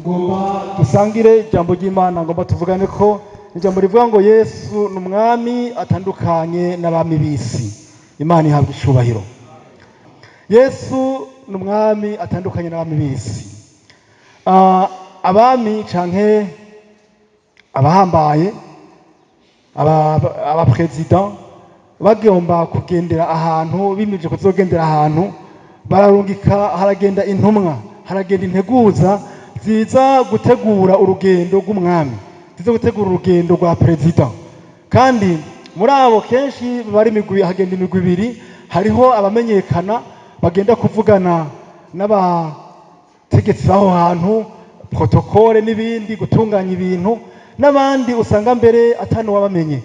Ngomba dusangire ijambo ry'Imana. Ngomba tuvugane ko ijambo rivuga ngo Yesu ni umwami atandukanye n'abami b'isi. Imana ihabwa icubahiro. Yesu ni umwami atandukanye n'abami b'isi. Abami canke abahambaye, abaperezida bagomba kugendera ahantu, bimije kuzogendera ahantu, bararungika, haragenda intumwa, haragenda integuza ziza gutegura urugendo rw'umwami, ziza gutegura urugendo rwa perezida. Kandi muri abo kenshi bari imigwi, hagenda imigwi ibiri. Hariho abamenyekana bagenda kuvugana n'abategetsi b'aho hantu, protocole n'ibindi, gutunganya ibintu, n'abandi usanga mbere atanu wabamenye,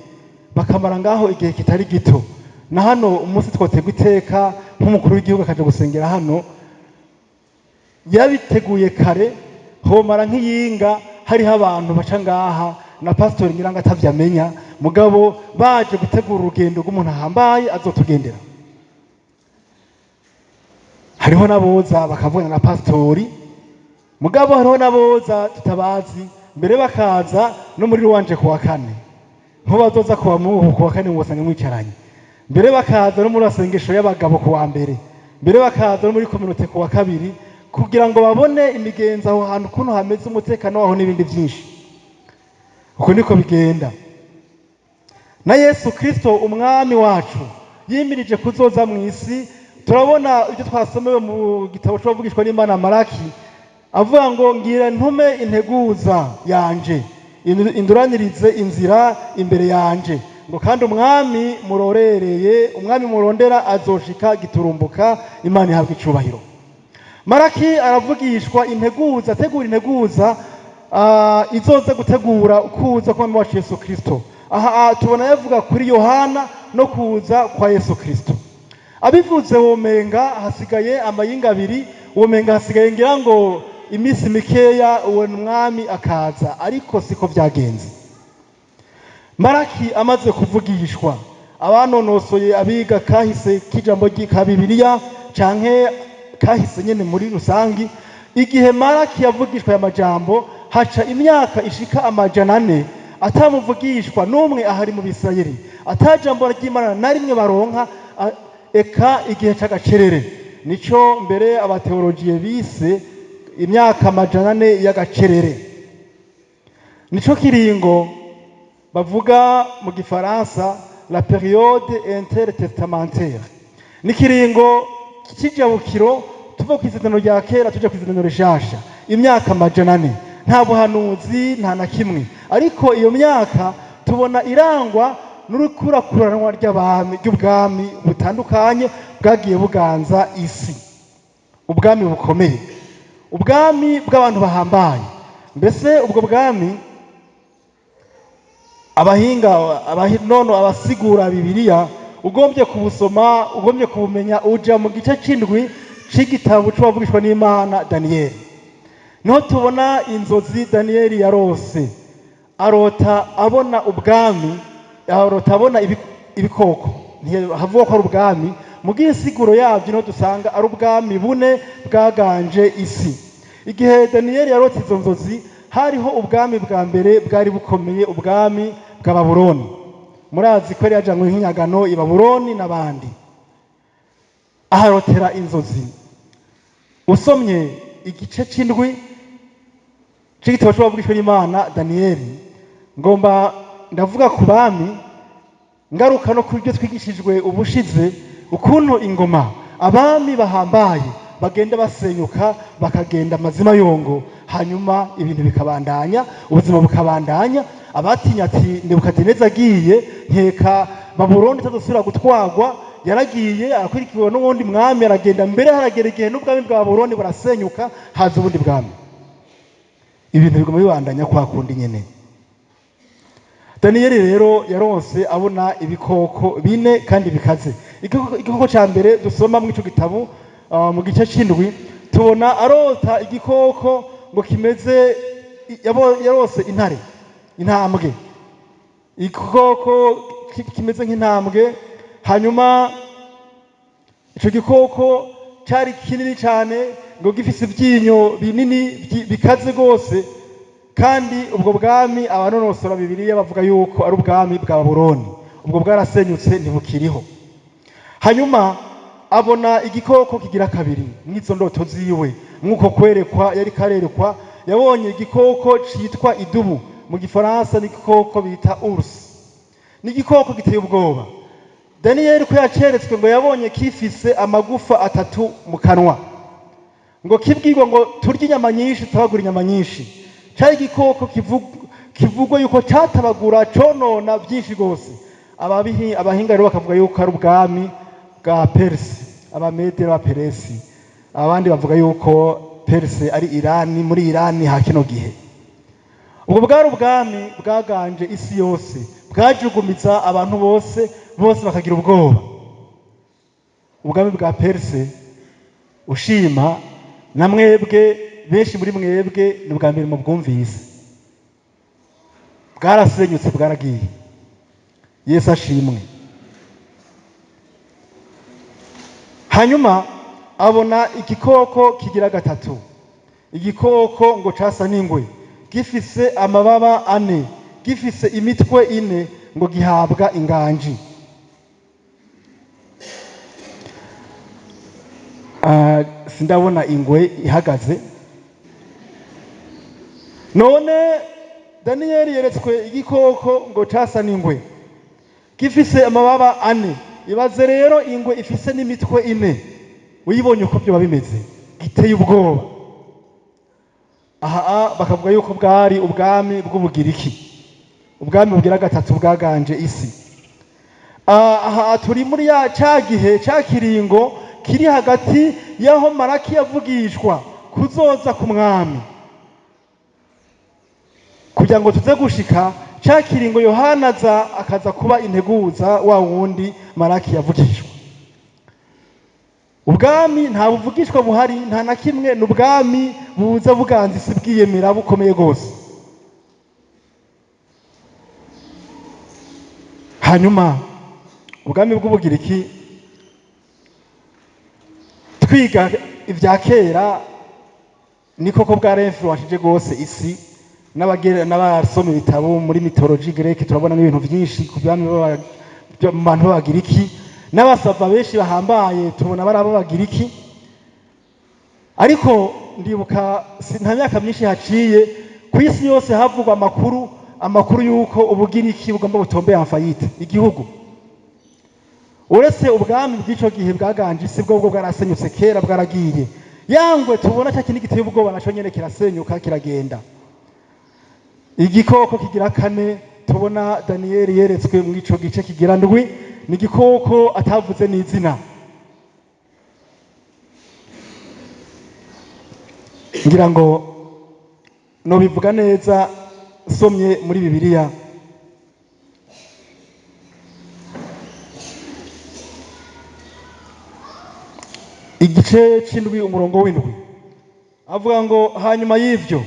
bakamara ngaho igihe kitari gito. Na hano umunsi twotegwa iteka nk'umukuru w'igihugu akaja gusengera hano, yabiteguye kare, homara nk'iyinga hariho abantu baca ngaha na pasitori ngira ngo atavyamenya, mugabo baje gutegura urugendo rw'umuntu ahambaye azotugendera. Hariho n'aboza bakavugana na pasitori, mugabo hariho n'aboza tutabazi, mbere bakaza no muri ruwanje kuwa kane, nko bazoza kuwa muhu kuwa kane mwosanga mwicaranye, mbere bakaza no muri masengesho y'abagabo kuwa mbere, mbere bakaza no muri communauté kuwa kabiri, kugira ngo babone imigenzo aho hantu ukuntu hameze, umutekano waho n'ibindi byinshi. Uko niko bigenda. Na Yesu Kristo umwami wacu yimirije kuzoza mu isi, turabona ibyo twasomewe mu gitabo c'abavugishwa n'Imana Maraki, avuga ngo: "Ngira ntume integuza yanje induranirize inzira imbere yanje." Ngo kandi umwami murorereye, umwami murondera azoshika giturumbuka. Imana ihabwa icubahiro. Maraki aravugishwa integuza, ategura integuza izoza gutegura kuza kw'umwami wacu Yesu Kristo. Aha tubona yavuga kuri Yohana no kuza kwa Yesu Kristo. Abivuze womenga hasigaye amayinga abiri, womenga hasigaye ngira ngo iminsi mikeya uwo mwami akaza, ariko siko byagenze. Maraki amaze kuvugishwa, abanonosoye, abiga kahise k'ijambo ka Bibiliya canke kahise nyene muri rusangi, igihe Maraki yavugishwa aya majambo, haca imyaka ishika 400 atamuvugishwa n'umwe ahari mu Bisirayeli, atajambo ry'Imana na rimwe baronka. Eka igihe c'agacerere nico mbere abateologiye bise imyaka 400 y'agacerere. Nico kiringo bavuga mu gifaransa la période intertestamentaire. Ni kiringo c'ijabukiro, tuva ku isezerano rya kera tuja ku isezerano rishasha, imyaka 400 nta buhanuzi, nta na kimwe. Ariko iyo myaka tubona irangwa n'urukurakuranwa ry'abami, ry'ubwami butandukanye bwagiye buganza isi, ubwami bukomeye, ubwami bw'abantu bahambaye. Mbese ubwo bwami, abahinga, nono abasigura Bibiliya, ugombye kubusoma, ugombye kubumenya, uja mu gice c'indwi c'igitabo c'uwavugishwa n'Imana Daniyeli. Niho tubona inzozi Daniyeli yarose. Arota abona ubwami, arota abona ibikoko. Ntihavuga ko ari ubwami, mu bw'insiguro yabyo niho dusanga ari ubwami bune bwaganje isi. Igihe Daniyeli yarota izo nzozi, hariho ubwami bwa mbere bwari bukomeye, ubwami bwa Babuloni. Murazi ko yari yajanywe nk'inyagano i Babuloni n'abandi, aharotera inzozi. Usomye igice c'indwi c'igitabo c'uwavugishwa n'Imana Daniyeli, ngomba ndavuga ku bami, ngaruka no ku byo twigishijwe ubushize, ukuntu ingoma, abami bahambaye bagenda basenyuka, bakagenda amazima yongo, hanyuma ibintu bikabandanya, ubuzima bukabandanya. Abatinya ati: "Nebukadineza agiye, nkeka Babuloni itazosubira gutwarwa." Yaragiye, arakurikiwe n'uwundi mwami, aragenda, mbere haragera igihe n'ubwami bwa Babuloni burasenyuka, haza ubundi bwami. Ibintu biguma bibandanya kwa kundi nyene. Daniyeli rero yaronse abona ibikoko bine kandi bikaze. Igikoko ca mbere dusoma muri ico gitabo, mu gice c'indwi, tubona arota igikoko ngo kimeze, yarose intare, intambwe, igikoko kimeze nk'intambwe. Hanyuma ico gikoko cari kinini cane. Ngo gifise ivyinyo binini bikaze rwose. Kandi ubwo bwami, abanonosora Bibiliya bavuga yuko ari ubwami bwa Babuloni. Ubwo bwarasenyutse, ntibukiriho. Hanyuma abona igikoko kigira kabiri mw'izo ndoto ziwe. Mw'uko kwerekwa yari karerekwa, yabonye igikoko citwa idubu. Mu Gifaransa ni igikoko bita ours. Ni igikoko giteye ubwoba. Daniyeli ko yaceretswe, ngo yabonye kifise amagufa atatu mu kanwa, ngo kibwirwa ngo turye inyama nyinshi, tabagura inyama nyinshi. Cari igikoko kivugwa yuko catabagura, conona byinshi rwose. Abahinga rero bakavuga yuko ari ubwami bwa Persi, Abamede n'Abaperesi. Abandi bavuga yuko Perse ari Irani, muri Irani ha kino gihe. Ubwo bwari ubwami bwaganje isi yose, bwajugumiza abantu bose, bose bakagira ubwoba. Ubwami bwa Perse, ushima na mwebwe, benshi muri mwebwe ni ubwa mbere mubwumvise. Bwarasenyutse, bwaragiye. Yesu ashimwe. Hanyuma abona igikoko kigira gatatu, igikoko ngo casa n'ingwe, gifise amababa ane, gifise imitwe ine, ngo gihabwa inganji. Sindabona ingwe ihagaze. None Daniyeli yeretswe igikoko ngo casa n'ingwe, gifise amababa ane. Ibaze rero ingwe ifise n'imitwe ine, uyibonye uko byoba bimeze, giteye ubwoba. Aha bakavuga yuko bwari ubwami bw'Ubugiriki, ubwami bugira gatatu bwaganje isi. Aha turi muri ya ca gihe ca kiringo kiri hagati y'aho Maraki yavugishwa kuzoza ku mwami, kugira ngo tuze gushika ca kiringo Yohana aza akaza kuba integuza wa wundi Maraki yavugishwa. Ubwami nta buvugishwa buhari, nta na kimwe. Ni ubwami buza buganza isi, bwiyemera, bukomeye rwose. Hanyuma ubwami bw'Ubugiriki, twiga ibya kera, ni koko bwaremfuranshije rwose isi. N'abasoma ibitabo muri mythologie grecque, turabona n'ibintu byinshi ku bwami mu bantu b'Abagiriki, n'abasava benshi bahambaye tubona bari ab'Abagiriki. Ariko ndibuka nta myaka myinshi haciye, ku isi yose havugwa amakuru y'uko Ubugiriki bugomba butombeye en faillite igihugu. Uretse ubwami bw'ico gihe bwaganje isi, bwo bwarasenyutse kera, bwaragiye. Yangwe tubona cya kindi giteye ubwoba, naco nyene kirasenyuka, kiragenda. Igikoko kigira kane tubona Daniyeli yeretswe mu ico gice kigira ndwi, ni igikoko atavuze n'izina. Ngira ngo nobivuga neza somye muri Bibiliya. Igice c'indwi, umurongo w'indwi, avuga ngo: "Hanyuma y'ivyo,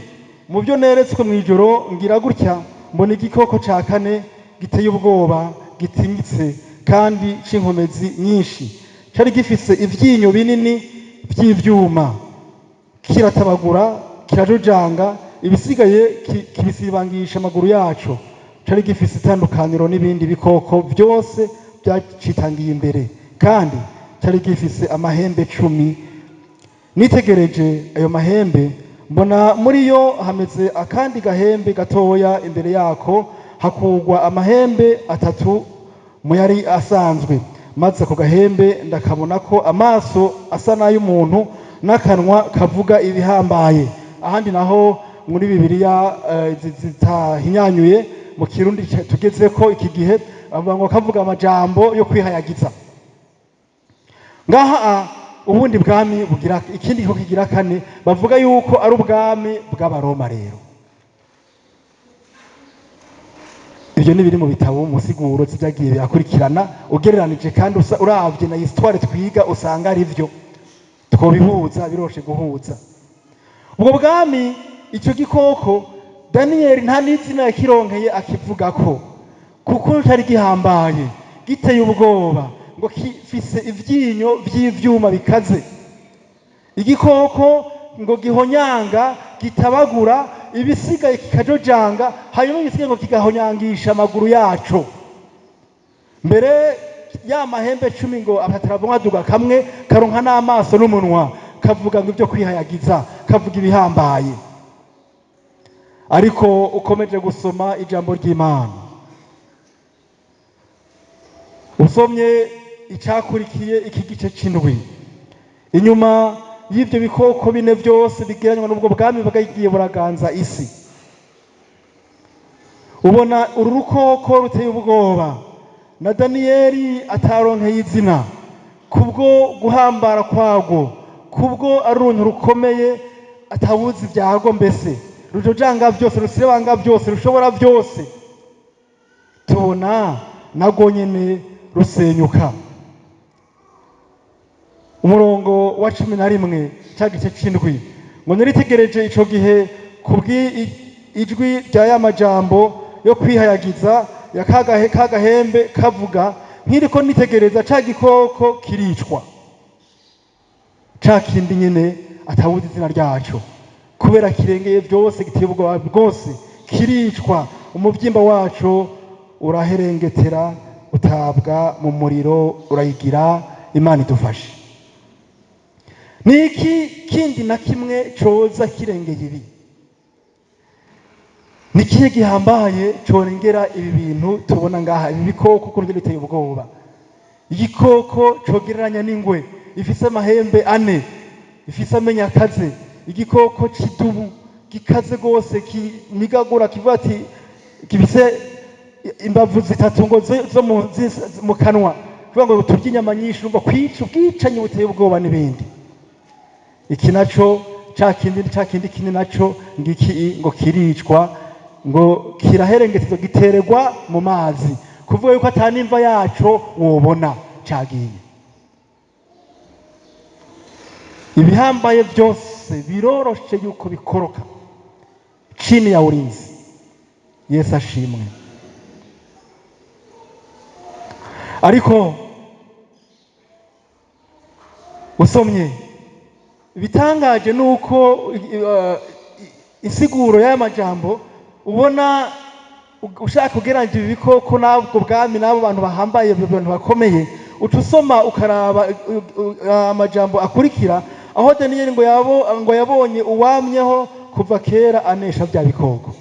mu byo neretswe mu ijoro, ngira gutya mbona igikoko ca kane giteye ubwoba, gitinyitse kandi c'inkomezi nyinshi. Cari gifise ivyinyo binini vy'ivyuma, kiratabagura, kirajujanga, ibisigaye kibisibangisha amaguru yaco. Cari gifise itandukaniro n'ibindi bikoko byose byacitangiye imbere, kandi cari gifise amahembe 10. Nitegereje ayo mahembe, mbona muri yo hameze akandi gahembe gatoya, imbere yako hakugwa amahembe atatu mu yari asanzwe. Maze ako gahembe ndakabona ko amaso asa n'ay'umuntu n'akanwa kavuga ibihambaye." Ahandi naho muri Bibiliya zitahinyanyuye mu Kirundi tugeze ko iki gihe, bavuga ngo kavuga amajambo yo kwihayagiza. Ngaha ubundi bwami bugira ikindi ko kigira kane, bavuga yuko ari ubwami bw'Abaroma. Rero ibyo ni biri mu bitabo, mu siguro z'ibyagiye birakurikirana, ugereranije kandi uravye na histoire twiga, usanga ari byo twobihuza, biroshe guhuza. Ubwo bwami, icyo gikoko, Daniyeli nta n'izina yakironkeye akivugako, kuko cari gihambaye, giteye ubwoba, ngo gifise ivyinyo vy'ivyuma bikaze. Igikoko ngo gihonyanga, gitabagura ibisigaye, kikajojanga, hanyuma ibisigaye ngo kigahonyangisha amaguru yaco. Mbere ya mahembe 10 ngo atatu aduga, kamwe karonka n'amaso n'umunwa, kavuga ngo ibyo kwihayagiza, kavuga ibihambaye. Ariko ukomeje gusoma ijambo ry'Imana, usomye icyakurikiye iki gice c'indwi, inyuma y'ibyo bikoko bine byose bigereranywa n'ubwo bwami bwagiye buraganza isi, ubona uru rukoko ruteye ubwoba na Daniyeli ataronkeye izina kubwo guhambara kwarwo, kubwo ari uruntu rukomeye atawuzi ibyago, mbese rujojanga byose, rusebanga byose, rushobora byose. Tubona narwo nyene rusenyuka. Umurongo wa 11 cya gice c'indwi ngo: "Naritegereje ico gihe kubw'ijwi rya ya majambo yo kwihayagiza ya kagahembe kavuga, nkiriko nitegereza, ca gikoko kiricwa, ca kindi nyene atawuzi izina ryaco, kubera kirengeye byose, giteye ubwoba bwose, kiricwa, umubyimba waco uraherengetera, utabwa mu muriro urayigira." Imana idufashe. Ni iki kindi na kimwe coza kirengeye ibi? Ni ikihe gihambaye corengera ibi bintu tubona ngaha, ibi bikoko ukuntu biteye ubwoba? Igikoko cogereranya n'ingwe ifise amahembe ane, ifise amenyo akaze, igikoko c'idubu gikaze rwose, kinigagura, kivuga ati gifise imbavu zitatu ngo zo mu kanwa, kuvuga ngo turye inyama nyinshi, urumva kwica, ubwicanyi buteye ubwoba n'ibindi. Iki naco ca kindi kindi naco ngiki ngo kiricwa, ngo kiraherengetezwa, gitererwa mu mazi, kuvuga yuko ata n'imva yaco wobona, cagiye. Ibihambaye byose biroroshe yuko bikoroka chini ya ulinzi. Yesu ashimwe. Ariko usomye, ibitangaje ni uko insiguro y'aya majambo ubona ushaka kugereranya ibi bikoko n'ubwo bwami n'abo bantu bahambaye, abo bantu bakomeye, uca usoma ukaraba amajambo akurikira, aho Daniyeli ngo yabonye uwamyeho kuva kera anesha bya bikoko.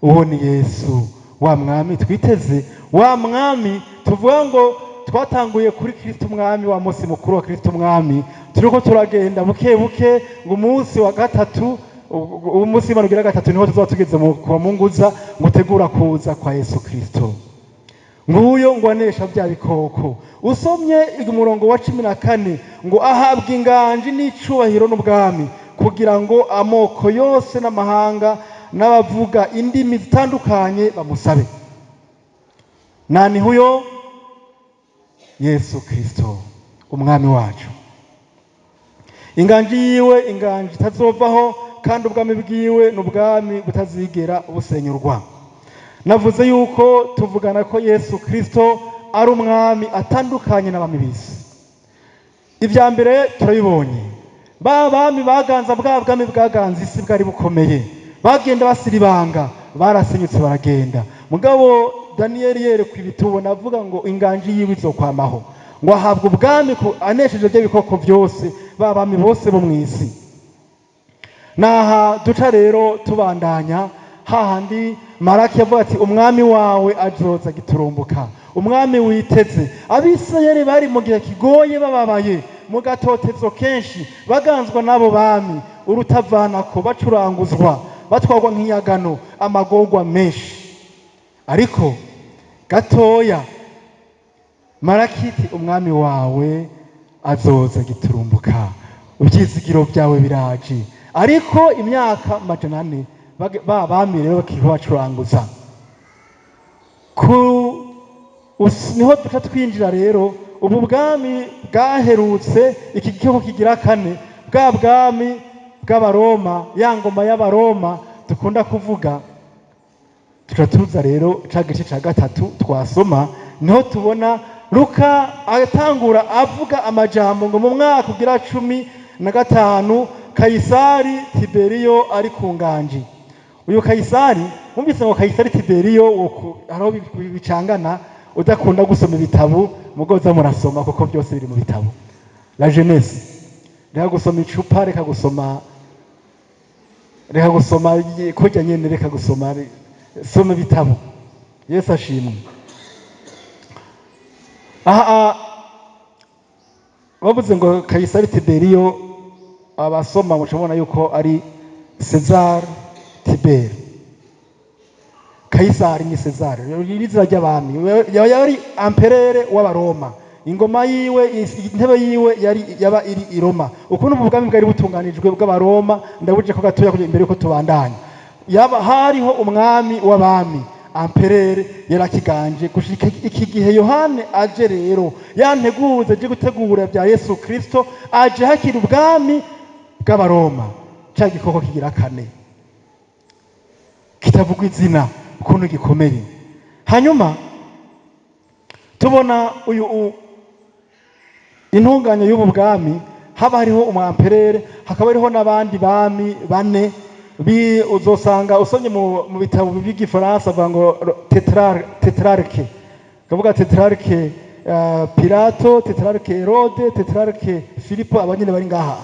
Uwo ni Yesu, wa mwami twiteze, wa mwami tuvuga ngo twatanguye kuri Kristo umwami, wa munsi mukuru wa Kristo umwami. Turiko turagenda buke buke ngo umunsi wa gatatu, umunsi w'Imana ugira gatatu, niho tuzoba tugeze mu kwa munguza ngo utegura kuza kwa Yesu Kristo. Nguyo ngo anesha bya bikoko. Usomye umurongo wa 14 ngo ahabwa inganji n'icubahiro n'ubwami, kugira ngo amoko yose n'amahanga n'abavuga indimi zitandukanye bamusabe. Nani huyo? Yesu Kristo umwami wacu. Inganji yiwe, inganji itazovaho, kandi ubwami bwiwe ni ubwami butazigera busenyurwa. Navuze yuko tuvugana ko Yesu Kristo ari umwami atandukanye n'abami b'isi. Ibya mbere turabibonye: ba bami baganza, bwa bwami bwaganza isi bwari bukomeye, bagenda basiribanga, barasenyutse, baragenda. Mugabo Daniyeli yerekwa ibi, tubona avuga ngo inganji yiwe izokwamaho, ngo ahabwa ubwami anesheje bya bikoko byose, ba bami bose bo mu isi. Naha duca rero tubandanya hahandi Maraki yavuga ati: "Umwami wawe azoza giturumbuka, umwami witeze." Abisirayeli bari mu gihe kigoye, bababaye, mu gatotezo kenshi, baganzwa n'abo bami urutavanako, bacuranguzwa, batwarwa nk'inyagano, amagorwa menshi. Ariko gatoya Maraki iti: "Umwami wawe azoza giturumbuka, ibyizigiro byawe biraje." Ariko imyaka 400 ba bami rero bakiriho bacuranguza niho duca twinjira rero ubu bwami bwaherutse, iki gihugu kigira kane, bwa bwami bw'Abaroma, ya ngoma y'Abaroma dukunda kuvuga. Tuca tuza rero ca gice ca gatatu twasoma, niho tubona Luka atangura avuga amajambo ngo mu mwaka ugira 10. na gatanu, Kayisari Tiberiyo ari ku nganji. Uyu Kayisari, wumvise ngo Kayisari Tiberiyo, hariho bicangana. Udakunda gusoma ibitabo, mugoza murasoma, kuko byose biri mu bitabo. La jeunesse, reka gusoma icupa, reka gusoma, reka gusoma kurya nyene, reka gusoma, soma ibitabo. Yesu ashimwe. Aha bavuze ngo Kayisari Tiberiyo, abasoma mucabona yuko ari Cesar Tiberi. Kayisari ni Cesar, ni izina ry'abami. Yari empereur w'Abaroma. Ingoma yiwe, intebe yiwe yari yaba iri i Roma. Ukuntu ubu bwami bwari butunganijwe bw'Abaroma, ndabuje ko gatoya kugira imbere yuko tubandanya. Yaba hariho umwami w'abami, empereur, yarakiganje gushika iki gihe Yohane aje. Rero yanteguze aje gutegura bya Yesu Kristo, aje hakiri ubwami bw'Abaroma, ca gikoko kigira kane kitavugwa izina, ukuntu gikomeye. Hanyuma tubona uyu intunganya y'ubu bwami: haba hariho umwamperere, hakaba hariho n'abandi bami bane. Uzosanga usomye mu bitabo by'Igifaransa bavuga ngo tetrarque, kavuga tetrarque Pilato, tetrarque Herode, tetrarque Filipo. Abanyene bari ngaha,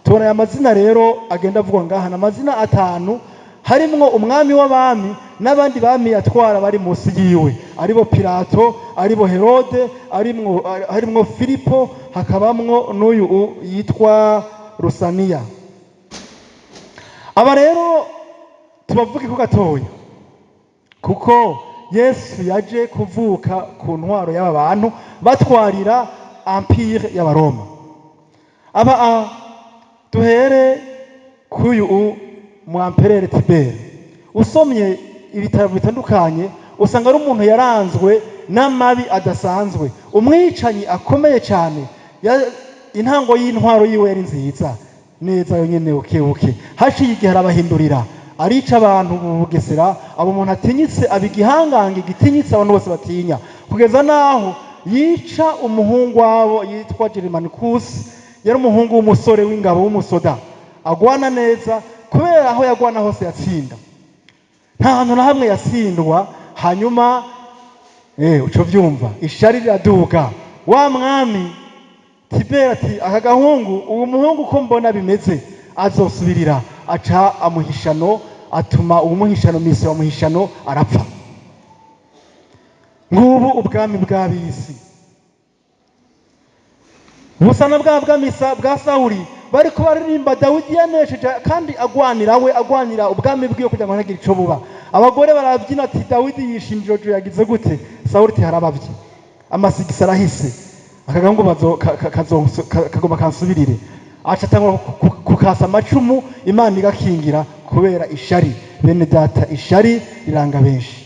tubona aya mazina rero agenda avugwa ngaha, ni amazina atanu, harimwo umwami w'abami n'abandi bami yatwara bari munsi yiwe, aribo Pilato, aribo Herode, harimwo Filipo, hakabamwo n'uyu yitwa Rusaniya. Aba rero tubavuge ko gatoya, kuko Yesu yaje kuvuka ku ntwaro y'aba bantu batwarira empire y'Abaroma. Aba duhere k'uyu mwamperere Tiberi. Usomye ibitabo bitandukanye, usanga ari umuntu yaranzwe n'amabi adasanzwe, umwicanyi akomeye cyane. Intango y'intwaro yiwe yari nziza neza yonyene, buke buke haciye igihe arabahindurira, arica abantu mu Bugesera. Abo umuntu atinyitse, aba igihangange gitinyitse, abantu bose batinya, kugeza n'aho yica umuhungu wabo yitwa Germanicus. Yari umuhungu w'umusore w'ingabo, w'umusoda agwana neza, kubera aho yagwana hose yatsinda, nta hantu na hamwe yatsindwa. Hanyuma uco vyumva, ishari riraduga. Wa mwami Tiberi ati: "Aka gahungu, uwo muhungu, ko mbona bimeze azosubirira." Aca amuhishano, atuma uwumuhishano misi wamuhishano arapfa. Ngubu ubwami bw'abisi busa na bwa bwami bwa Sawuli. Bariko baririmba Dawidi yanesheje, kandi agwanira, we agwanira ubwami bwiwe kugira ngo ntagire ico buba. Abagore barabyina ati: "Dawidi yishinjojo, yagize gute?" Sawuli ati: "Harabavye, amasigisi arahise, akagahungu kagomba kansubirire." Aca atangura kukasa amacumu, Imana igakingira kubera ishari. Bene data, ishari riranga benshi.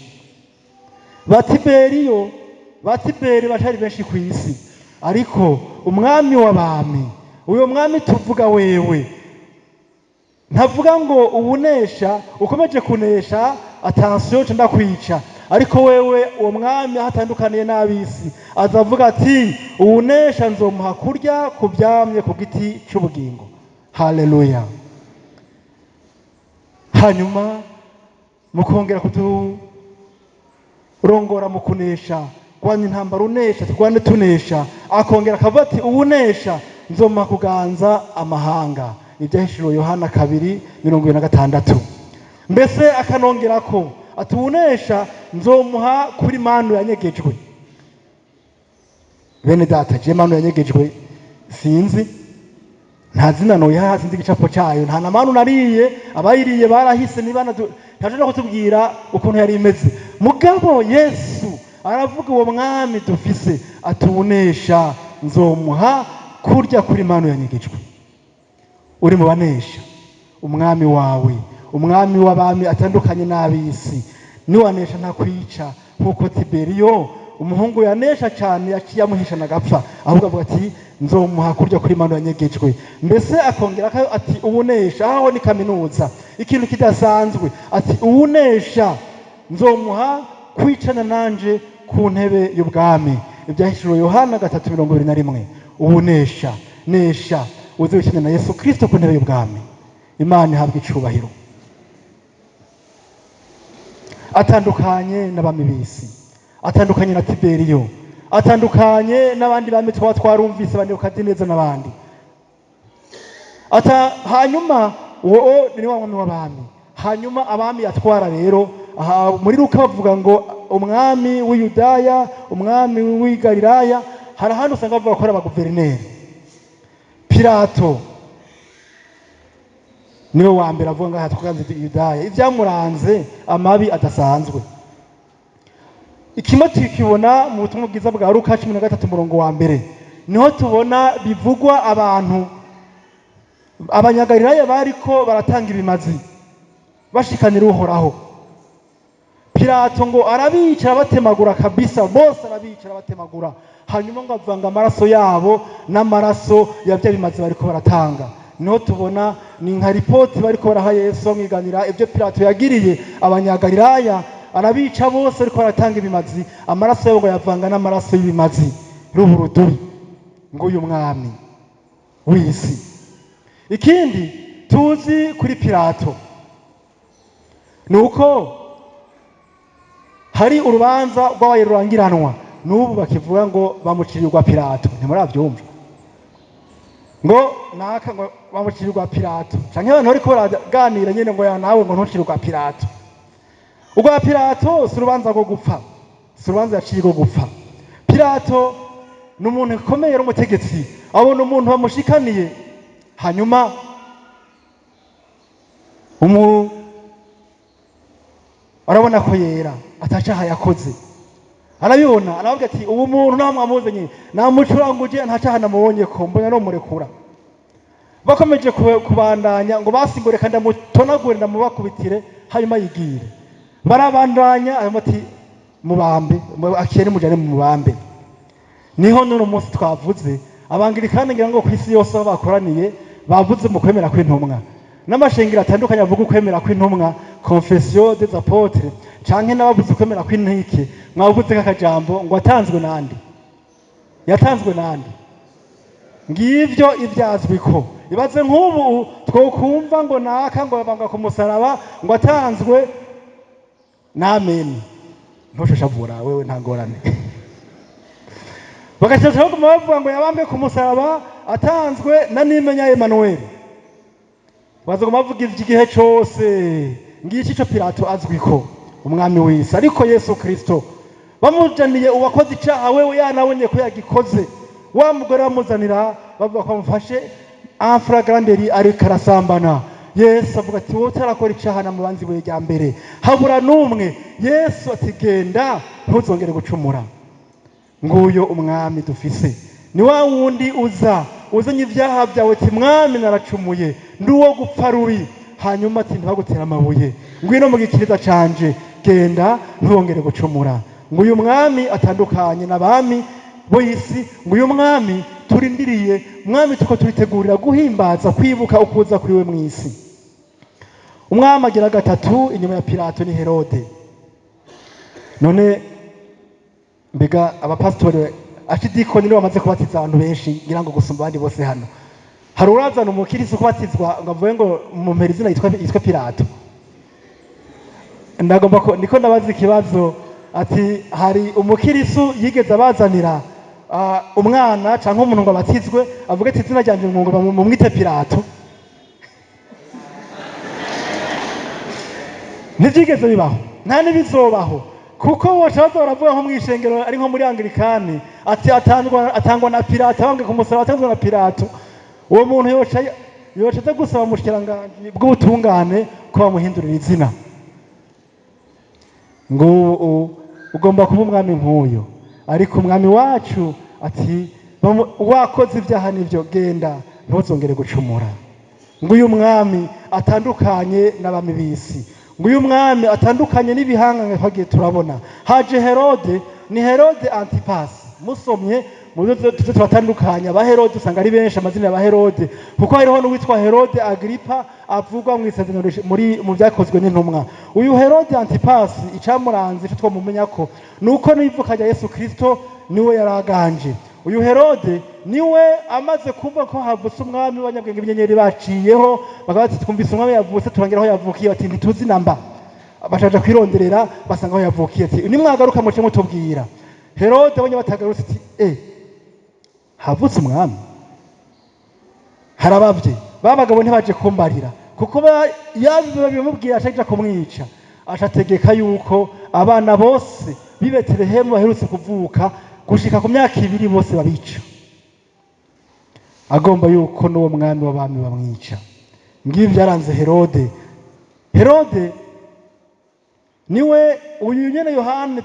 Ba Tiberiyo, ba Tiberi bacari benshi ku isi, ariko umwami w'abami, uyo mwami tuvuga, wewe ntavuga ngo ubunesha ukomeje kunesha, attention, nca ndakwica. Ariko wewe uwo mwami aho atandukaniye n'abisi, azavuga ati: "Uwunesha nzomuha kurya ku byamye ku giti cy'ubugingo." Haleluya! Hanyuma mukongera kuturongora mu kunesha, rwanya intambara unesha, turwane tunesha. Akongera akavuga ati: "Uwunesha nzomuha kuganza amahanga." Ibyahishuriwe Yohana 2:26. Mbese akanongera ko ati: "Uwunesha nzomuha kuri manu yanyegejwe." Bene data, je manu yanyegejwe sinzi, nta zina noyiha, sinzi igicapo cyayo, nta na manu nariye, abayiriye barahise, niba ntaje no kutubwira ukuntu yari imeze. Mugabo Yesu aravuga, uwo mwami dufise, atuwunesha nzomuha kurya kuri manu yanyegejwe. Uri mu banesha? Umwami wawe, umwami w'abami, atandukanye n'ab'isi. Niwanesha ntakwica nk'uko Tiberiyo umuhungu yanesha cyane yaciye amuhishana agapfa, ahubwo avuga ati: "Nzomuha kurya kuri manu yanyegejwe." Mbese akongera ati: "Uwunesha." Aho ni kaminuza, ikintu kidasanzwe. Ati: "Uwunesha nzomuha kwicana nanje ku ntebe y'ubwami." Ibyahishuriwe Yohana 3:21. Uwunesha, nesha. Uze wicane na Yesu Kristo ku ntebe y'ubwami. Imana ihabwa icubahiro. Atandukanye n'abami b'isi, atandukanye na Tiberiyo, atandukanye n'abandi bami twaba twarumvise, ba Nebukadineza n'abandi. Ata hanyuma uwo ni wa mwami w'abami. Hanyuma abami yatwara rero, aha muri Luka bavuga ngo umwami w'Iyudaya, umwami w'i Galilaya. Hari ahandi usanga bavuga ko ari abaguverineri. Pilato niwe wa mbere avuga ngaha twaganze Yudaya, ibyamuranze amabi adasanzwe. Ikimo tukibona mu butumwa bwiza bwa Luka 13 umurongo wa mbere, niho tubona bivugwa abantu Abanyagalilaya bariko baratanga ibimazi bashikanira Uhoraho. Pilato ngo arabica, arabatemagura kabisa bose, arabica, arabatemagura, hanyuma ngo avanga amaraso yabo n'amaraso ya bya bimazi bariko baratanga. Niho tubona ni nka ripoti bariko baraha Yesu, bamwiganira ibyo Pilato yagiriye Abanyagalilaya, arabica bose ariko baratanga ibimazi, amaraso yabo ngo yavanga n'amaraso y'ibimazi ruburudubi. Nguyu mwami w'isi. Ikindi tuzi kuri Pilato ni uko hari urubanza rwabaye rurangiranwa, n'ubu bakivuga ngo bamucirirwa Pilato. Ntimurabyumva ngo naka ngo bamucirirwa Pilato, canke abantu bariko baraganira nyene ngo ya nawe ngo ntucirirwa Pilato. Urwa Pilato si urubanza rwo gupfa, si urubanza yaciye rwo gupfa. Pilato ni umuntu ukomeye, ari umutegetsi, abona umuntu bamushikaniye, hanyuma arabona ko yera, atacaha yakoze, arabibona, aravuga ati ubu muntu naho mwamuzanye namucuranguje, nta caha namubonye, ko mbona nomurekura. Bakomeje kubandanya ngo basingure, reka ndamutonagure, ndamubakubitire, hanyuma yigire. Barabandanya, hanyuma ati mubambe, akire mujane mu mubambe. Niho n'uno munsi twavuze Abangirikani, ngira ngo ku isi yose aho bakoraniye bavuze mu kwemera kw'intumwa, n'amashengero atandukanye avuga ukwemera kw'intumwa, Confession des Apôtres, canke n'abavuze ukwemera kw'intike, mwavuze k'akajambo ngo atanzwe nande, yatanzwe nande. Ngivyo ivyazwi ko ibaze nk'ubu twokumva ngo naka ngo babambwa ku musaraba ngo atanzwe n'ameni, ntushashavura wewe, nta ngorane. Bagaca baguma bavuga ngo yabambwe ku musaraba atanzwe na Nimenya Emmanuel, bazaguma bavuga ivyo igihe cose. Ngiki ico Pilato azwiko, umwami w'isi. Ariko Yesu Kristo bamujaniye uwakoze icaha, wewe yanabonye ko yagikoze, wa mugore bamuzanira bavuga ko bamufashe en flagrant délit ariko arasambana. Yesu avuga ati wowe utarakora icaha na mubanzi ibuye rya mbere. Habura n'umwe. Yesu ati genda, ntuzongere gucumura. Nguyo umwami dufise, ni wa wundi uza uzanye ibyaha byawe, ati mwami naracumuye, ndi uwo gupfa rubi, hanyuma ati ntibagutera amabuye, ngwino mu gikiriza canje, genda ntiwongere gucumura. Nguyu mwami atandukanye n'abami bo isi. Nguyu mwami turindiriye, mwami tuko turitegurira guhimbaza kwibuka ukuza kuriwe mu isi. Umwami agira gatatu inyuma ya Pilato ni Herode. None mbega abapasitori, archidikoni nibo bamaze kubatiza abantu benshi ngira ngo gusumba abandi bose hano. Hari urazana umukirisi kubatizwa ngo avuge ngo mumpera izina yitwa Pilato? Ndagomba ko niko ndabaza ikibazo, ati hari umukirisu yigeze abazanira umwana canke umuntu ngo abatizwe, avuge ati izina ryanje ngo mumwite Pilato? Ntibyigeze bibaho, nta n'ibizobaho, kuko boca baza baravuga nko mw'ishengero ari nko muri Anglikani, ati atangwa na Pilato, abambwe ku musaraba atanzwe na Pilato. Uwo muntu yoca aza gusaba umushikiranganji bw'ubutungane ko bamuhindurira izina. Ngubu ugomba kuba umwami nk'uyu. Ariko umwami wacu ati wakoze ibyaha nivyo, genda ntuzongere gucumura. Nguyu mwami atandukanye n'abami b'isi, nguyu mwami atandukanye n'ibihangange twagiye turabona. Haje Herode, ni Herode Antipasi. Musomye muze tuze turatandukanya aba Herode, usanga ari benshi amazina y'aba Herode, kuko hariho n'uwitwa Herode Agripa avugwa mu isezerano muri mu byakozwe n'intumwa. Uyu Herode Antipasi icamuranze, ico twomumenya ko nuko n'ivuka rya Yesu Kristo niwe yaraganje. Uyu Herode niwe amaze kumva ko havutse umwami, w'abanyabwenge b'inyenyeri baciyeho bakaba bati: "Twumvise umwami yavutse, turangira aho yavukiye." Bati: "Ntituzi namba." Bashaja kwironderera, basanga aho yavukiye. Ati: "Nimwagaruka muce mutubwira." Herode abonye batagarutse, ati: "Havutse umwami, harabavye, ba bagabo ntibaje kumbarira." Kuko babimubwira acaja kumwica. Acategeka yuko abana bose b'i Betelehemu baherutse kuvuka gushika ku myaka 2 bose babica, agomba yuko n'uwo mwami w'abami bamwica. Ngibi byaranze Herode. Herode niwe uyu nyene Yohani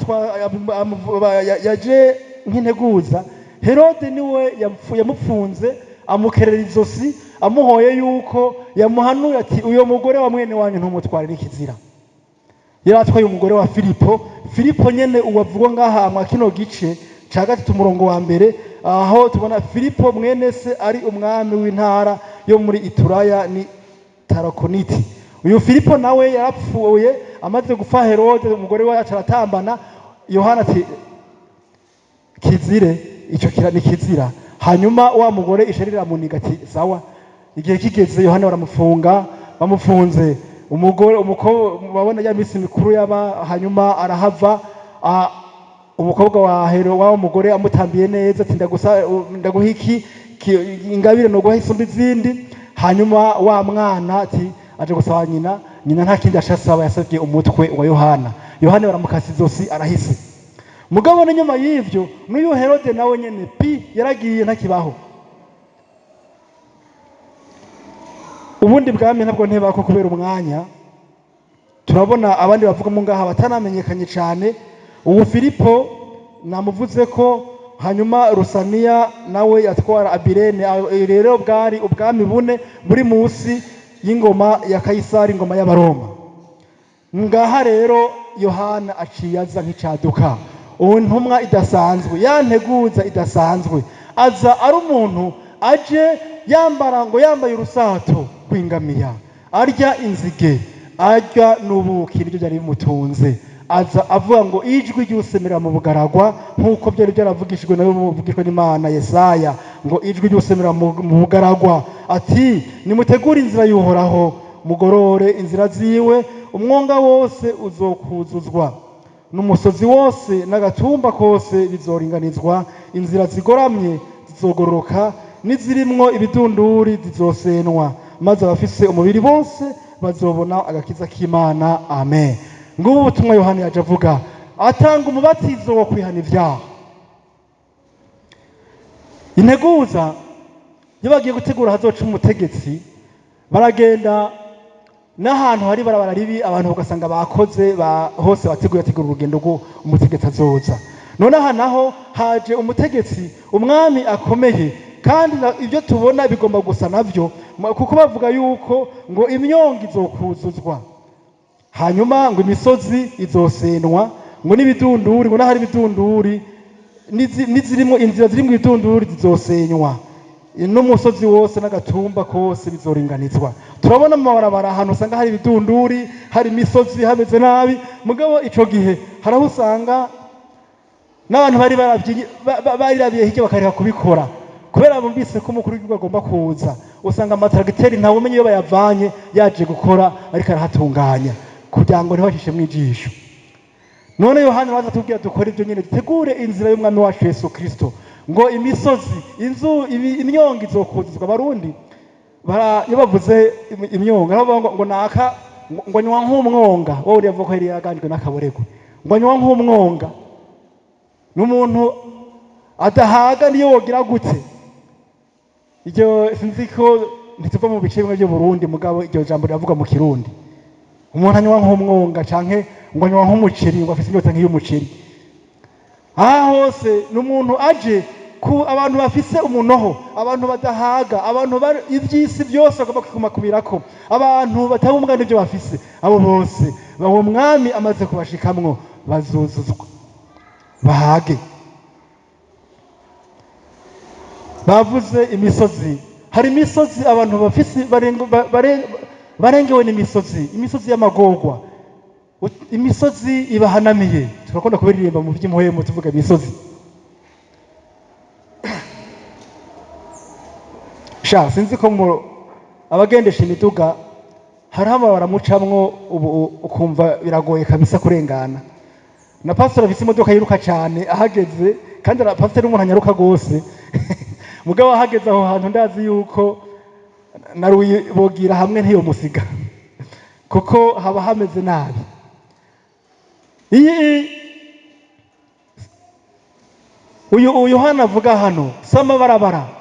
yaje nk'integuza. Herode niwe yamupfunze, amukerera izosi, amuhoye yuko yamuhanuye ati: "Uyo mugore wa mwene wanyu ntumutwarire ikizira." Yari atwaye umugore wa Filipo. Filipo nyene uwavugwa ngaha mwa kino gice ca gatatu, umurongo wa mbere, aho tubona Filipo mwene se ari umwami w'intara yo muri Ituraya ni Tarakoniti. Uyu Filipo nawe yarapfuye. Amaze gupfa Herode, umugore we aca aratambana. Yohana ati: "Kizire ico, kira ni kizira." Hanyuma wa mugore ishari riramuniga, ati: "Sawa." Igihe kigeze, Yohana baramufunga. Bamufunze, umugore umukobwa babona ya misi mikuru yaba, hanyuma arahava. Umukobwa wa Hero wa mugore amutambiye neza, ati: "Ndagusa, ndaguha iki ingabire no guha isumba izindi?" Hanyuma wa mwana ati aje gusaba nyina. Nyina nta kindi ashasaba, yasabye umutwe wa Yohana. Yohana baramukasa izosi, arahise. Mugabo n'inyuma y'ivyo, n'uyu Herode nawe nyene pi yaragiye, ntakibaho. Ubundi bwami ntabwo ntebako kubera umwanya. Turabona abandi bavuga mu ngaha batanamenyekanye cyane. Ubu Filipo namuvuze ko, hanyuma Rusaniya nawe yatwara Abirene. Rero bwari ubwami bune buri munsi y'ingoma ya Kayisari, ingoma y'Abaroma. Ngaha rero Yohana aciye aza nk'icaduka, ubu ntumwa idasanzwe, yanteguza idasanzwe. Aza ari umuntu aje yambara, ngo yambaye urusato rw'ingamiya, arya inzige, arya n'ubuki, nibyo byari bimutunze. Aza avuga ngo: "Ijwi ry'usemera mu bugaragwa", nk'uko byari byaravugishijwe nawe buvugishwe n'Imana Yesaya, ngo: "Ijwi ry'usemera mu bugaragwa", ati: "Nimutegure inzira y'Uhoraho, mugorore inzira ziwe. Umwonga wose uzokuzuzwa, n'umusozi wose n'agatumba kose bizoringanizwa. Inzira zigoramye zizogororoka, n'izirimwo ibidunduri zizosenwa, maze abafise umubiri bose bazobona agakiza k'Imana." Amen. Ngubu ubutumwa Yohana yaje avuga, atanga umubatizo wo kwihana ibyaha. Integuza iyo bagiye gutegura hazoca umutegetsi, baragenda n'ahantu hari barabara ribi, abantu ugasanga bakoze hose bateguye, bategura urugendo rwo umutegetsi azoza. None aha naho haje umutegetsi, umwami akomeye, kandi ibyo tubona bigomba gusa navyo, kuko bavuga yuko ngo imyongo izokuzuzwa, hanyuma ngo imisozi izosenwa, ngo n'ibidunduri, ngo n'ahari ibidunduri n'izirimo inzira zirimo ibidunduri zizosenywa, n'umusozi wose n'agatumba kose bizoringanizwa. Turabona mu mabarabara ahantu usanga hari ibidunduri, hari imisozi, hameze nabi. Mugabo ico gihe hari aho usanga n'abantu bari barirabiye hirya bakareka kubikora kubera bumvise ko umukuru w'igihugu agomba kuza. Usanga amatragiteri ntawe umenya iyo bayavanye, yaje gukora, ariko arahatunganya kugira ngo ntibacishemwo ijisho. None Yohana araza atubwira dukora ibyo nyine, dutegure inzira y'umwami wacu Yesu Kristo, ngo imisozi, inzu, imyonga izokuzuzwa. Abarundi iyo bavuze imyonga, bavuga ngo naka ngo nywa nk'umwonga. Wowe uriya avuga ko yari yaganjwe n'akaborego, ngo nywa nk'umwonga, ni umuntu adahaga niyo wogira gute. Iryo sinzi ko ntituva mu bice bimwe by'u Burundi, mugabo iryo jambo riravuga mu Kirundi: umuntu anywa nk'umwonga, canke ngo anywa nk'umuceri, ngo afise inyota nk'iy'umuceri. Aha hose ni umuntu aje ku abantu bafise umunoho, abantu badahaga, abantu ivy'isi byose bagomba kwikumakumirako, abantu batabumbwa n'ivyo bafise. Abo bose uwo mwami amaze kubashikamwo bazuzuzwa bahage. Bavuze imisozi, hari imisozi abantu bafise barengewe n'imisozi, imisozi y'amagorwa, imisozi ibahanamiye. Turakunda kubiririmba mu by'impuhemu, tuvuga imisozi. Sha, sinzi ko mu abagendesha imiduga hariho amabarabara mucamwo ubu ukumva biragoye kabisa kurengana. Na pastor afise imodoka yiruka cyane, ahageze, kandi pastor n'umuntu anyaruka rwose, mugabo ahageze aho hantu ndazi yuko narubogira hamwe ntiyomusiga, kuko haba hameze nabi. Iyi uyu Yohana avuga hano si amabarabara,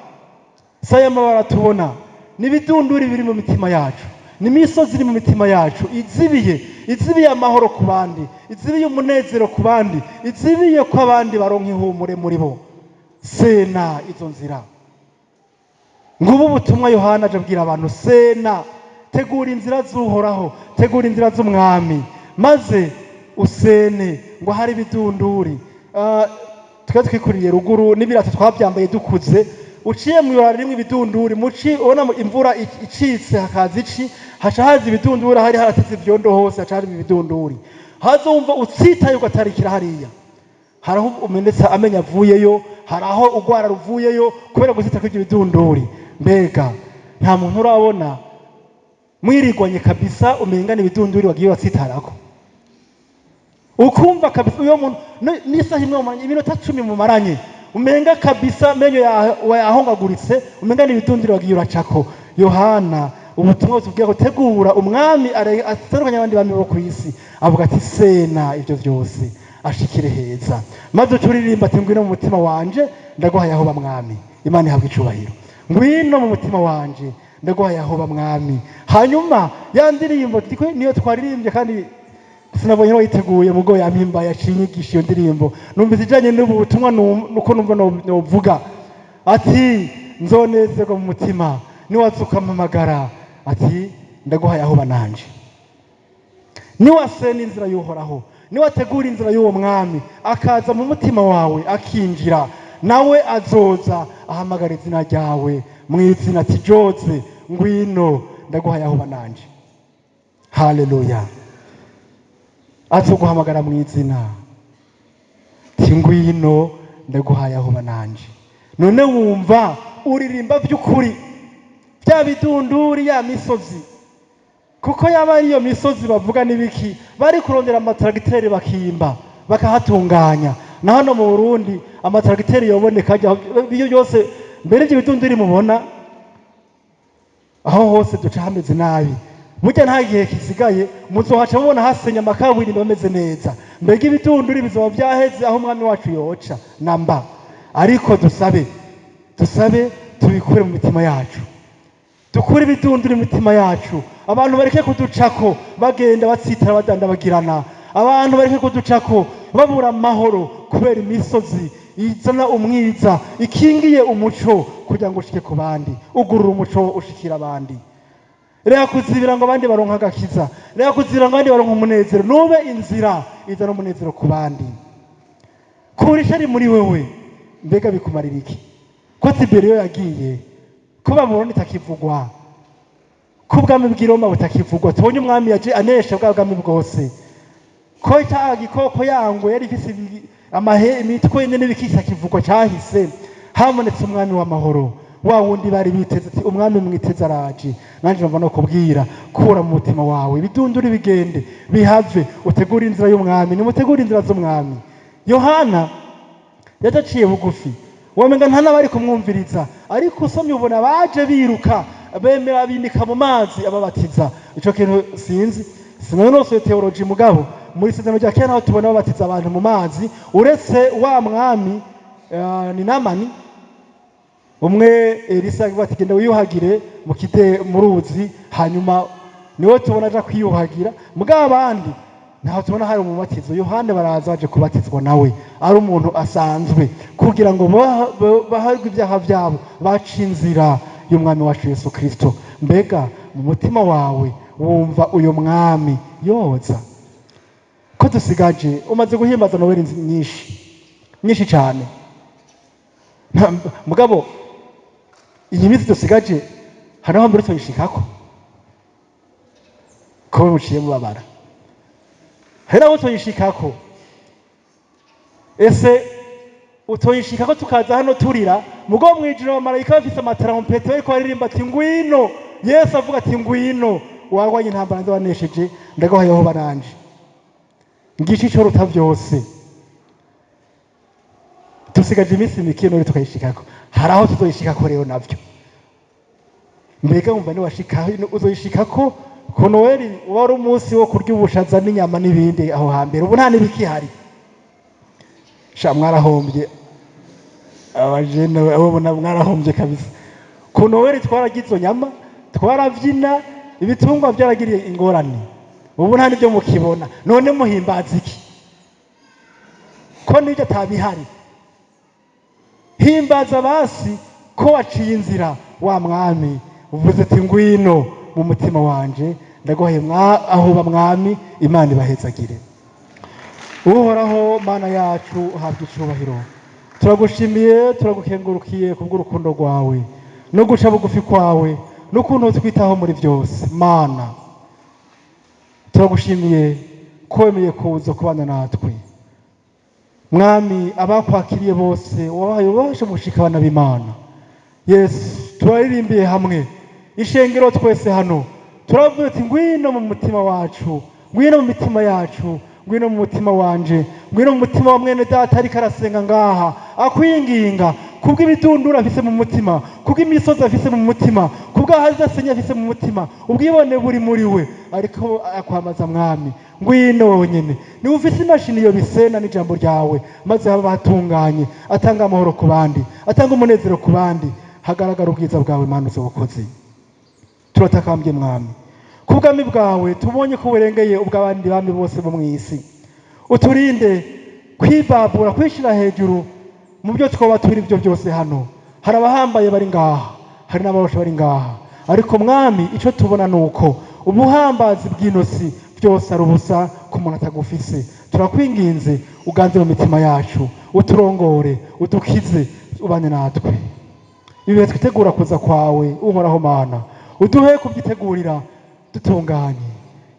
si aya mabara tubona, ni ibidunduri biri mu mitima yacu, ni imisozi iri mu mitima yacu izibiye, izibiye amahoro ku bandi, izibiye umunezero ku bandi, izibiye ko abandi baronka ihumure muri bo. Sena izo nzira. Ngubu ubutumwa Yohana aje abwira abantu: sena, tegura inzira z'Uhoraho, tegura inzira z'Umwami, maze usene ngo hari ibidunduri. Twe twikuriye ruguru n'ibirato twabyambaye dukuze. Uciye mu ibarabara rimwe ibidunduri muci, ubona imvura icitse hakaza ici, haca haza ibidunduri, hari harateze ivyondo hose, haca harimo ibidunduri. Haza wumva utsitaye ugatarikira hariya, hari aho umenetse amenyo avuyeyo, hari aho urwara ruvuyeyo kubera gusita kw'ibyo bidunduri. Mbega nta muntu urabona mwirigwanye kabisa umenga ibidunduri wagiye watsitarako, ukumva kabisa uyo muntu n'isaha imwe mumaranye, iminota 10 mumaranye, umenga kabisa amenyo yahongaguritse, umenga n'ibidunduri wagiye uracako? Yohana ubutumwa butubwira ko tegura umwami atandukanye n'abandi bami bo ku isi, avuga ati sena ibyo byose ashikire heza, maze uce uririmba ati ngwino mu mutima wanje ndaguhaye aho mwami. Imana ihabwa icubahiro. Ngwino mu mutima wanje ndaguhaye aho mwami. Hanyuma ya ndirimbo niyo twaririmbye, kandi sinabonye wayiteguye, mugo yampimbaye, yaciye inyigisha iyo ndirimbo. Numvise ijanye n'ubu butumwa, nuko numva novuga ati nzonezerwa mu mutima niwaza ukampamagara ati ndaguhaye aho bananje. Niwasena inzira y'Uhoraho, niwategura inzira y'uwo mwami, akaza mu mutima wawe akinjira, nawe azoza ahamagara izina ryawe mu izina ati Jose, ngwino ndaguhaye aho bananje. Haleluya! Azoguhamagara mu izina ati ngwino ndaguhaye aho bananje. None wumva uririmba by'ukuri bya bidunduri, ya misozi? Kuko yaba ari iyo misozi bavuga n'ibiki, bari kurondera amatragiteri bakimba bakahatunganya. Na hano mu Burundi amatragiteri yoboneka ajya ibyo byose. Mbere ibyo bidunduri mubona aho hose duca hameze nabi, burya nta gihe gisigaye muzohaca mubona hasenya amakaburimbo ameze neza. Mbega ibidunduri bizoba byaheze aho umwami wacu yoca namba? Ariko dusabe, dusabe tubikure mu mitima yacu, dukure ibidunduri mu mitima yacu. Abantu bareke kuducako bagenda batsitara badandabagirana, abantu bareke kuducako babura amahoro kubera imisozi izana umwiza ikingiye umuco kugira ngo ushike ku bandi. Ugurura umuco ushikira abandi. Reka kuzibira ngo abandi baronke agakiza, reka kuzibira ngo abandi baronke umunezero. Nube inzira izana umunezero ku bandi. Kura ishari muri wewe. Mbega bikumarira iki ko Tiberiyo yagiye, ko Babuloni itakivugwa, ko ubwami bw'i Roma butakivugwa, tubonye umwami yaje anesha bwa bwami bwose, ko cya gikoko yangwe yari ifise amahe imitwe ine n'ibiki kitakivugwa, cyahise habonetse umwami w'amahoro, wa wundi bari biteze, ati umwami mwiteze araje? Nanjye numva no kubwira: kura mu mutima wawe ibidunduri, bigende bihave, utegure inzira y'umwami. Nimutegure inzira z'umwami. Yohana yadaciye bugufi, wamenga nta n'abari kumwumviriza, ariko usomye ubona baje biruka, bemera binika mu mazi ababatiza. Ico kintu sinzi, sinanonosoye théologie, mugabo muri Isezerano rya Kera naho tubona babatiza abantu mu mazi, uretse wa mwami ni Namani umwe Elisa avuga ati genda wiyuhagire mu kide mu ruzi, hanyuma niwe tubona aja kwiyuhagira. Mugabo abandi ntaho tubona hari umubatizo. Yohane baraza baje kubatizwa nawe ari umuntu asanzwe, kugira ngo baharwe ibyaha byabo, bace inzira y'umwami wacu Yesu Kristo. Mbega mu mutima wawe wumva uyu mwami yoza? Ko dusigaje, umaze guhimbaza Noweli nyinshi nyinshi cyane. Mugabo iyi minsi dusigaje hari aho mbere tuyishikako, ko muciye mubabara, hari aho tuyishikako. Ese Utoyishika ko tukaza hano turira, mugo mwijuru abamarayika bafise amatarampete bariko baririmba ati: "Ngwino." Yesu avuga ati: "Ngwino, warwanye intambara ndabanesheje, ndaguhaye aho nanje." Ngico ico ruta vyose. Dusigaje iminsi mike none tukayishikako. Hari aho tuzoyishikako rero navyo. Mbega wumva niwashika uzoyishikako ko Noweli wari umunsi wo kurya ubushaza n'inyama n'ibindi aho hambere, ubu nta n'ibikihari? Sha, mwarahombye abajene abo, bona mwarahombye kabisa. Ku Noweli twaragize izo nyama, twaravyina, ibitungwa byaragiriye ingorane, ubu nta n'ibyo mukibona. None muhimbaza iki ko n'ibyo atabihari? Himbaza basi ko waciye inzira wa mwami, uvuze ati: "Ngwino mu mutima wanje, ndaguhaye aho uba." Mwami Imana ibahezagire. Uhoraho Mana yacu, uhabwa icubahiro. Turagushimiye, turagukengurukiye kubw'urukundo rwawe no guca bugufi kwawe n'ukuntu twitaho muri byose. Mana, turagushimiye ko wemeye kuza kubana natwe. Mwami, abakwakiriye bose wabahaye ububasha bwo gushika abana b'Imana. Yesu, turaririmbiye hamwe ishengero twese hano, turavuga ati: "Ngwino mu mutima wacu, ngwino mu mitima yacu, ngwino mu mutima wanje, ngwino mu mutima wa mwene data ariko arasenga ngaha akwinginga kubw'ibidundura afise mu mutima, kubw'imisozi afise mu mutima, kubw'ahazasenya afise mu mutima, ubwibone buri muri we, ariko akwamaza." Mwami, ngwino wenyene niba ufise imashini yo bisena n'ijambo ryawe, maze haba hatunganye, atanga amahoro ku bandi, atanga umunezero ku bandi, hagaragara ubwiza bwawe. Mana ubukozi, turatakambye Mwami, ku bwami bwawe tubonye ko burengeye ubw'abandi bami bose bo mu isi. Uturinde kwibabura, kwishira hejuru mu byo twoba turi byo byose. Hano hari abahambaye bari ngaha, hari n'abaroshe bari ngaha, ariko Mwami, icyo tubona ni uko ubuhambazi bw'inosi byose ari ubusa ku muntu atagufise. Turakwinginze, uganze mu mitima yacu, uturongore, udukize, ubane natwe ibihe twitegura kuza kwawe. Uhoraho Mana, uduhe kubyitegurira dutunganye,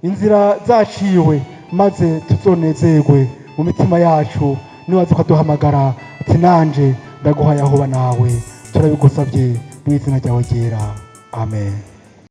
inzira zaciwe, maze tuzonezerwe mu mitima yacu niwaza ukaduhamagara ati: "Nanje ndaguhaye aho uba nawe." Turabigusabye mu izina ryawe ryera, amen.